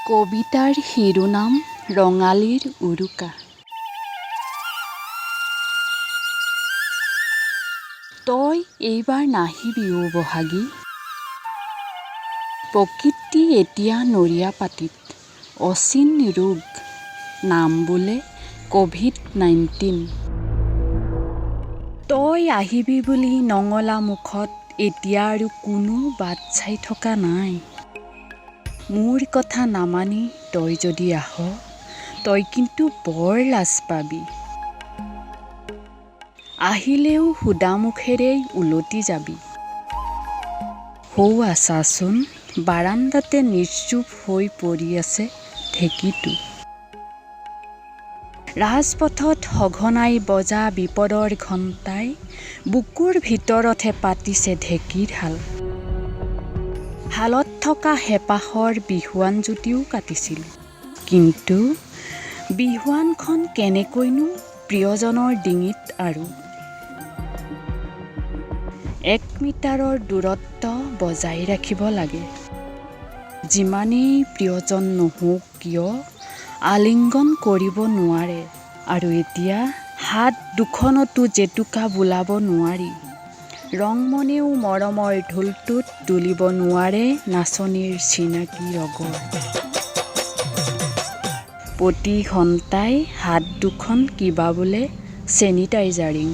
কবিতাৰ শিৰোনাম ৰঙালীৰ উৰুকা। তই এইবাৰ নাহিবি অ বহাগী। প্ৰকৃতি এতিয়া নৰিয়া পাটিত। অচিন ৰোগ, নাম বোলে ক'ভিড-19। তই আহিবি বুলি নঙলা মুখত এতিয়া আৰু কোনো বাট চাই থকা নাই। মোৰ কথা নামানি তই যদি আহ, তই কিন্তু বৰ লাজ পাবি। আহিলেও সুদা মুখেৰেই উলটি যাবি। সৌৱা চাচোন, বাৰাণ্ডাতে নিশ্চুপ হৈ পৰি আছে ঢেঁকীটো। ৰাজপথত সঘনাই বজা বিপদৰ ঘণ্টাই বুকুৰ ভিতৰতহে পাতিছে ঢেঁকীৰ হাল। হালত থকা হেঁপাহৰ বিহুৱান জুতিও কাটিছিলোঁ। কিন্তু বিহুৱানখন কেনেকৈনো প্ৰিয়জনৰ ডিঙিত আৰু? 1 মিটাৰৰ দূৰত্ব বজাই ৰাখিব লাগে। যিমানেই প্ৰিয়জন নহওক কিয় আলিংগন কৰিব নোৱাৰে। আৰু এতিয়া হাত দুখনতো জেতুকা বুলাব নোৱাৰি। ৰংমনেও মৰমৰ ঢোলটোত তুলিব নোৱাৰে নাচনীৰ চিনাকি ৰগৰ। প্ৰতি ঘণ্টাই হাত দুখন কিবা বোলে চেনিটাইজাৰিং।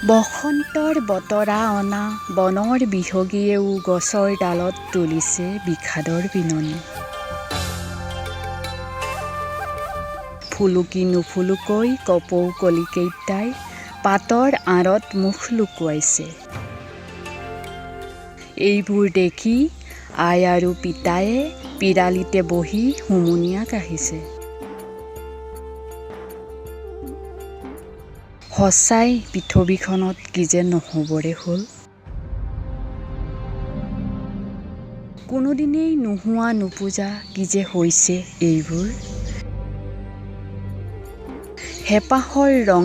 বসন্তৰ বতৰা অনা বনৰ বিহগীয়েও গছৰ ডালত তুলিছে বিষাদৰ বিননি। ফুলুকি নুফুলুকৈ কপৌ কলিকেইটাই পাতৰ আঁৰত মুখ লুকুৱাইছে। এইবোৰ দেখি আই আৰু পিতায়ে পিৰালিতে বহি হুমুনিয়াহ কাঢ়িছে। সঁচাই পৃথিৱীখনত কি যে নহ'বৰে হ'ল! কোনোদিনেই নোহোৱা নোপোজা কি যে হৈছে এইবোৰ! হেঁপাহৰ ৰং